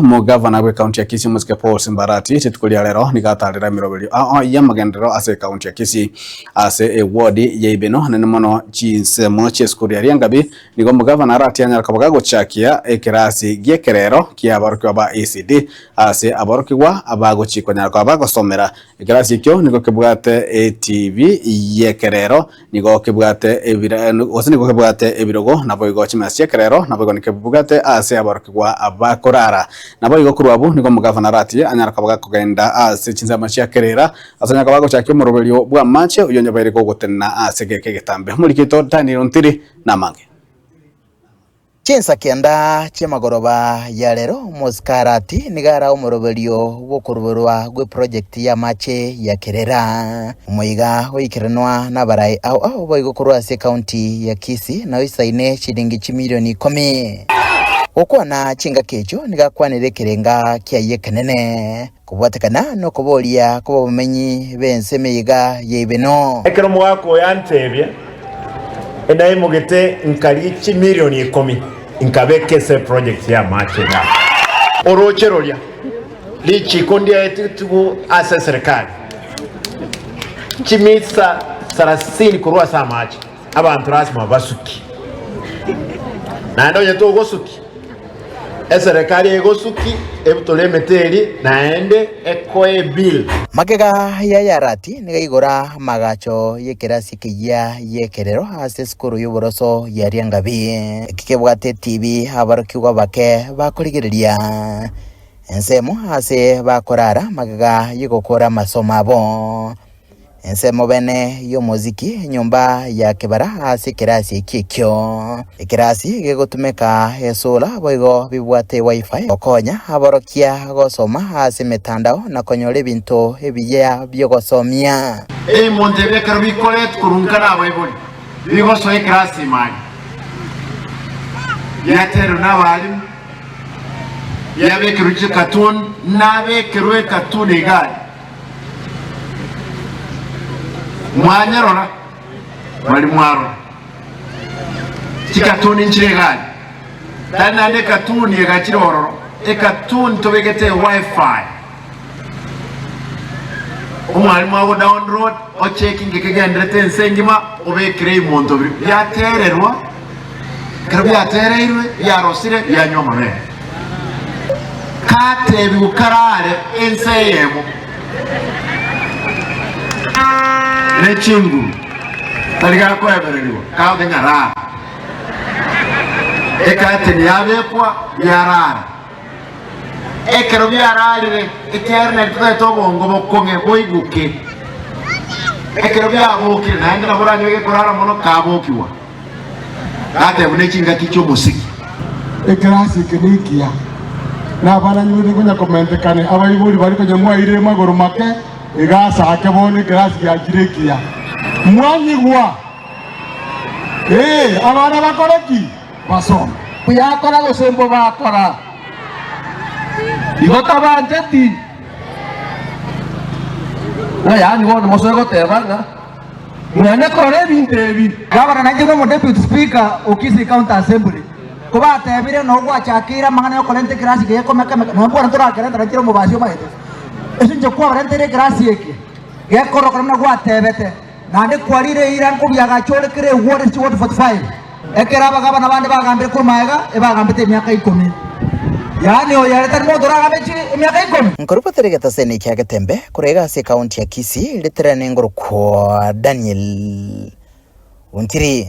Omogavana bw'ekaunti ya Kisii Omosike Paul Simbarati rituko ria rero nigo atarire emeroberio ao y'amagenderero ase ekaunti ya Kisii. Ase eward ya Ibeno nene mono chinsemo chi'esukuru ya Riangabi nigo omogavana aratie anyare koba gagochakia ekerasi gi'ekerero ki'aborokigwa ba ECD ase aborokigwa abagochi konyara koba bagosomera. Ekerasi ekio nigo kebwate eTV y'ekerero Nigo kebwate ebira, gose nigo kebwate ebirogo, naboigo chimesa chi'ekerero, naboigo nikebwate aase aborokigwa bakorara. Naboigo korwa abwo nigo omogavana aratie anyare koba gakogenda ase chinsemo chia kerera, ase anyare koba agochakia omoroberio bw'amache, oyio onye baire gogotenena ase egeka egetambe. Omoriki oito Daniel Ontiri namange. Chinsa kenda chi'amagoroba ya rero, Moskarati nigo ara omoroberio bw'okoruberwa gw'eproject y'amache ya Kerera. Omoiga oikeranwa n'abarai ao ao boigo korwa ase ekaunti ya Kisii na oisaine chilingi chimilioni ikomi. Gokwana chingaki echio nigo akwanire ekerenga kiaye ekenene. Kobwatekana nokoboria kw'abamenyi b'ense emeyega y'eibeno. Ekero omogaka oyo antebia, Enaimogete nkaria chimilioni ikomi nkabeka ase eproject y'amache igaa. Orooche roria richiiko ndiaetigwe ase eserekari chimita sarasini korwa ase amache, abanto lasima basuki. Naende onye togosuki, Eserekari egosuki ebutore emete eria naende ekoe ebill. Magega ya Yarati nigo aigora amagacho y'ekerasi ekeyia y'ekerero ase esukuru y'oboroso ya Riangabi. Eki kebwate etibi aborokigwa bake bakorigereria ensemo ase bakorara magega y'ogokora amasomo abo. Ensemo bene y'omosiki, enyomba ya kebara ase ekerasi eki ekio. Ekerasi gegotumeka esura boigo bibwate wifi gokonya aborokia gosoma ase emetandao na konyora ebinto ebiya bi'ogosomia. Ebimonto ebi ekero bikoretwa korwa nka nabaibori, bigosoa ekerasi ime aria, biatererwa nabalimu, biabekerwa chikatuni, nabekerwe ekatuni iga aria. Mwanyarora, bari mwarora chikatuni nchire egari, tari naende ekatuni egachire ororo, ekatuni tobegete ewifi. Omwalimu ago download ocheki ngeke kegenderete ense engima obekere ebimonto biria biatererwa, ekero biatereirwe biarosire bianywa amabere. Katebigwe karare ense eyemo ne chinguru, tari gakoebererigwa, kagote ng'a rara. Ekateni yabekwa, biarara. Ekero biararire, ekiagera nari totaete obongo bokong'e boiguke. Ekero biabokire, naende nabo oranyore gekorara mono, kabokigwa. Gatebwa ne chingaki chi'omosiki. Ekerasi eke nekiya, na abana nyuma konya komentekane, abaibori baria konya mwairire magoro make, iga asake bono ekerasi giachire ekiya. Mwanyigwa? Ee, abana bakore ki? Basome. Buya akora gose mbobe akora, igo tabancheti. Ng'a yaani bono mosoe goteba ng'a Mwane korora ebinto ebi. Gavana nainche nomo Deputy Speaker o Kisii County Assembly, kobatebire noo gwachakeire amang'ana yokorenta ekerasi eke gekomeka-meka, nonya mbwene torakerenta nainche omobasi omaete. Ase inche kwabarenteire ekerasi eke gekorokana buna gwatebete, naende kwarire eira nkobiagacha ore kera eward ase chiward 45. Ekero abagabana bande bagambire korwa magega, ebagambete emiaka ikomi. Yaani oyo ere tari monto oragambe emiaka ikomi? Nkorubotere egetaseni kia Getembe korwa iga ase ekaunti ya Kisii, ritere nengorokwa Daniel Ontiri.